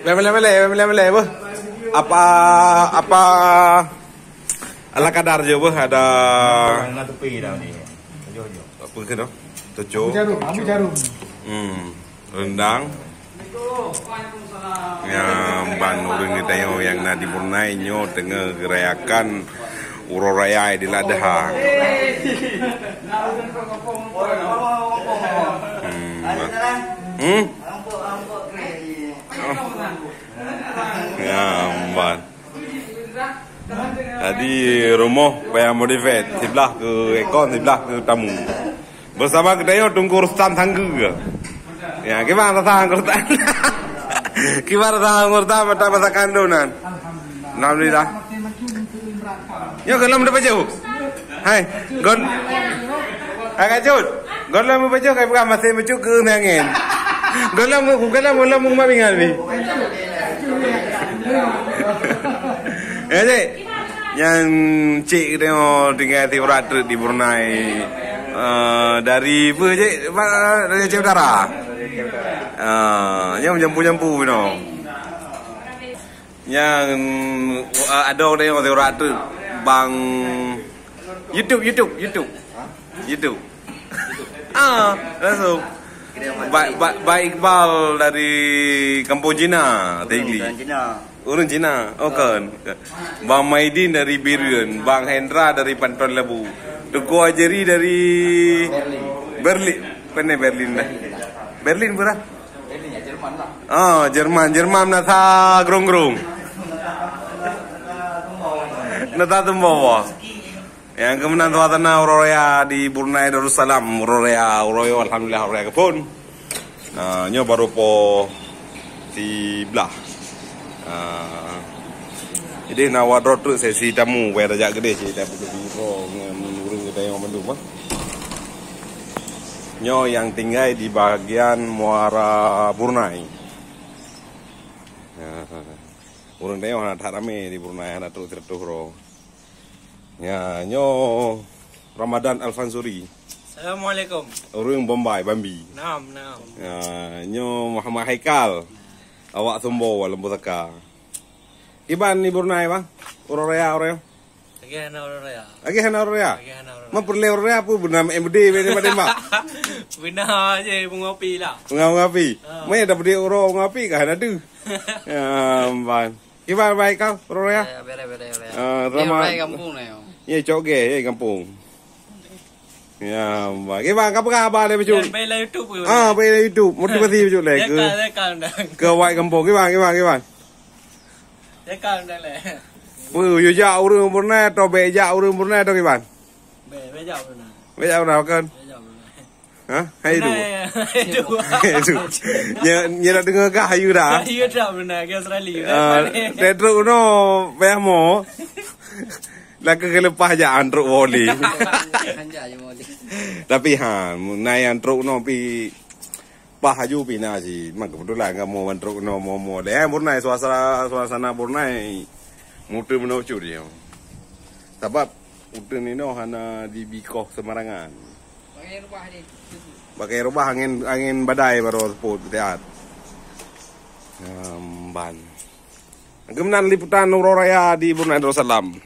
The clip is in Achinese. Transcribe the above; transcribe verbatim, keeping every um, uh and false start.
Meleh-meleh, meleh-meleh, beuh. Apa, apa ala kadar je, beuh, ada. Nak tepi dah ni. Jom, jom. Apa ke dah? Tujuh. Abu jarum, abu jarum. Hmm. Rendang. Nyang ban ureueng geutanyoe nyang na di Brunei nyoe teungoh geurayakan Uroe Raya Idul Adha. Hmm. Hmm? Oh. Nyang ban. Jadi rumoh payah modifie, siblah keu aircon, siblah keu tamu. Beusama geutanyoe Teungku Rustam Sanggeue. Ya, kiban rasa Teungku Rustam? Kiban rasa Teungku Rustam mantong masakan dum nan? Alhamdulillah. Nyoe gohlom teupajoh. Hai, gon. Hai, Kak Cut. Gohlom teupajoh, kai peugah maséh meucut keu angén. Gohlom, gohlom, gohlom meubingai bi. Ya, cik. Nyang cik geutanyoe tinggai siuroe treuk di Brunei. Eh, dari peue cik? Ba-, dari Aceh Utara. Ah, nyang jampu-jampu inoe. Nyang, eh, adoe geutanyoe siuroe treuk bang YouTube, YouTube, YouTube. YouTube. Ah, langsung. Ba, ba, ba Iqbal dari kampung Cina, Tegli. Bukan Cina. Ureueng Cina. Oh, kan. Bang Maidin dari Bireuen, Bang Hendra dari Panton Labu. Teungku Ajeri dari Berlin. Berlin. Mana Berlin dah? Berlin berah? Berlin ya, Jerman lah. Ah, Jerman. Jerman nasa grong-grong. Nasa tumbawa. Nyang keuh meunan suasana uroe raya di Brunei Darussalam. Uroe raya, uroe raya, alhamdulillah, uroe raya keuphon. Ah, nyoe baru poh siblah. Ah, jadi na wadroe treuk sesi tamu, wayah tajak keudeh cit, tapi keudeh ngon ureueng geutanyoe mandum, ah. Nyoe nyang tinggai di bahagian Muara Brunei. Ah, ureueng tanyoe hana that ramé di Brunei, hana trok siratoh droe. Ya, nyoe Ramadan Al-Fansuri. Assalamualaikum. Ureueng Bombay, Bambi. Naam, naam. Ya, nyoe Muhammad Haikal. Awak Sumbo, Lembu Saka. Kiban di Brunei, bang? Uroe raya, uroe raya? Lagi hana uroe raya. Lagi hana uroe raya? Lagi hana uroe raya. Ma peureulée uroe raya peue beuna M D bak tembak? Beuna je, beungopi lah. Beungopi? Ha. Meunan dah beude uroe beungopi ka hana deuh. Ya, ban. Kiban baik kau, uroe raya? Ya, ya, bere, bere, bere. Ah, ya, selamat. Baik kampung ni. Ya, cok ge, ya, kampung. Ya, baik. Kiban, apa khabar dia, Bicul? Ya, baik lah YouTube ke? Ah, baik lah YouTube. Motivasi, Bicul, lah. Ya, ke, kan, ya, kan, dah. Ke awak kampung. Kiban, kiban, kiban. Ya, kan, dah, lah. Peue, yue jak ureueng Brunei atau bèk jak ureueng Brunei atau kiban? Bèk, bèk jak Brunei. Bèk jak Brunei, kan? Bèk jak Brunei. Ha? Hai tu. Nah, ya, itu. Hai tu. Nya, nya dah dengar kah ayu dah? Ayu dah benar, ke Australia. Ah, Tetruk no, payah mo. Laka ke lepas je antruk boleh. Tapi ha, nai antruk no pi pah aju pina si. Mak kebetulan kamu antruk no mo mo deh. Brunei suasana, suasana Brunei. Mutu menocu dia. Sabab uteun inoe hana dibikoh semarangan. Pakai rubah angin, angin badai baru seput siat. Emban. Keunan liputan uroe raya di Brunei Darussalam.